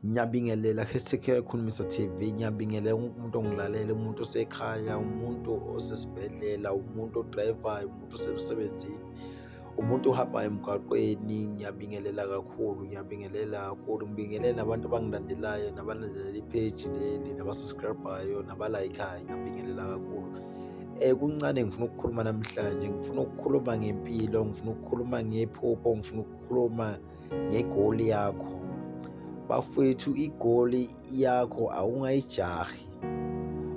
Ngiyabingelela #Khulumisa TV, ngiyabingelela wonke umuntu ongilalele, umuntu osekhaya, umuntu osesibhedlela, umuntu odrayivayo, umuntu osemsebenzini, umuntu ohambayo emgwaqweni. Ngiyabingelela kakhulu, ngiyabingelela kakhulu. Ngibingelele nabantu abangilandelayo nabalandela ipheji leli, naba-subscribe-ayo, naba-like-ayo, ngiyabingelela kakhulu. Kuncane ngifuna ukukhuluma namhlanje, ngifuna ukukhuluma ngempilo, ngifuna ukukhuluma ngephupho, ngifuna ukukhuluma ngegoli yakho. Bafowethu, igoli yakho awungayijahi,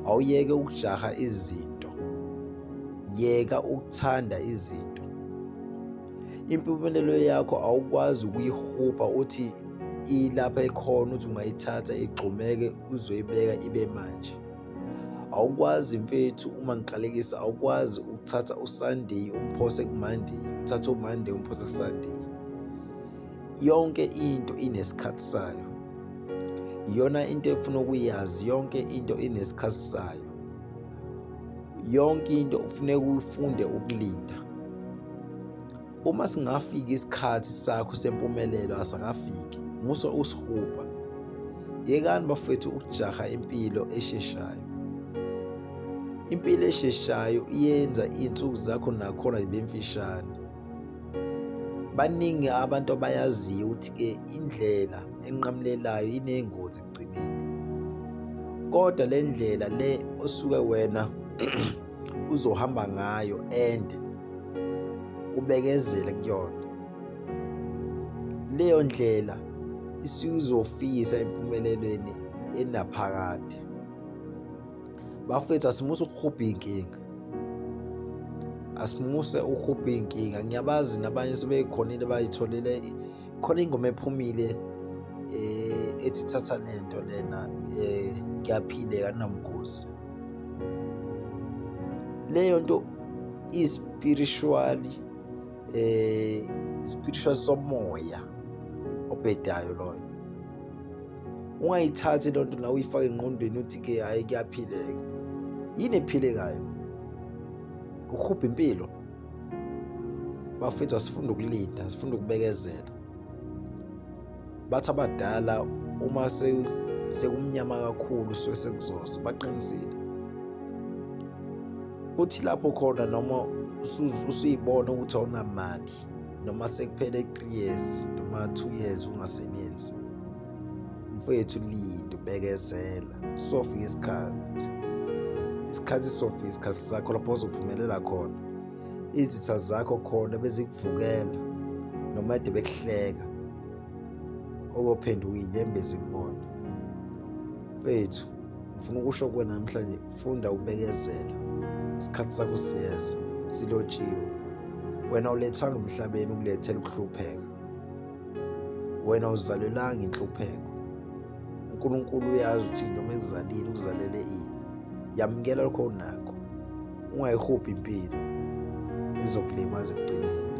awuyeke ukujaha izinto, yeka ukuthanda izinto. Impumelelo yakho awukwazi ukuyihubha uthi ilapha ekhona, uthi ungayithatha igxumeke uzoyibeka ibe manje. Awukwazi mfethu, uma ngiqalekisa, awukwazi ukuthatha uSunday umphose kuMonday, uthathe uMonday umphose kuSunday. Yonke into inesikhathi sayo. Iyona into efuna ukuyazi, yonke into inesikhathi sayo. Yonke into ufuneka uyifunde ukulinda. Uma singafiki isikhathi sakho sempumelelo, asakafiki, musa usihubha. Yekani bafethu ukujaha impilo esheshayo. Impilo esheshayo iyenza iy'nsuku zakho nakhona zibe mfishane. Baningi abantu abayaziyo ukuthi-ke indlela enqamulelayo iney'ngozi ekugcineni, kodwa le ndlela le osuke wena uzohamba ngayo ende ubekezele kuyona, leyo ndlela isuke izofisa empumelelweni enaphakade. Bafethu, asimuse ukuhubha iy'nkinga, asimuse ukuhubha iy'nkinga. Ngiyabazi nabanye sebeyikhonile bayitholile, khona ingoma ephumile ethi thatha lento lena, kuyaphileka akunamgozi. Leyo nto i-spiritually, spiritual somoya obhedayo loyo. Ungayithathi loo nto nawe uyifake engqondweni uthi-ke hhayi kuyaphileka. Yini ephilekayo? Ukuhubha impilo. Bafethu, asifunde ukulinda, asifunde ukubekezela. Bathi abadala uma sekumnyama kakhulu suke sekuzosa, baqinisile. Uthi lapho khona noma usuyibona ukuthi awunamali, noma sekuphele 3 years noma 2 years ungasebenzi, mfethu linda, ubekezela, sofika isikhathi. Isikhathi sofika, isikhathi sakho lapho ozophumelela khona. Izitha zakho khona bezikuvukela noma ede bekuhleka, okophenduka iy'nyembezi kubona. Mfethu, ngifuna ukusho kuwena namhlanje, funda ukubekezela. Isikhathi sakho siyeza, silotshiwe. Wena ulethanga emhlabeni ukulethela ukuhlupheka, wena uzalelanga inhlupheko. uNkulunkulu uyazi ukuthi noma ekuzalile ukuzalele ini. Yamukela lokho onakho, ungayihubhi impilo izokulimaza ekugcineni.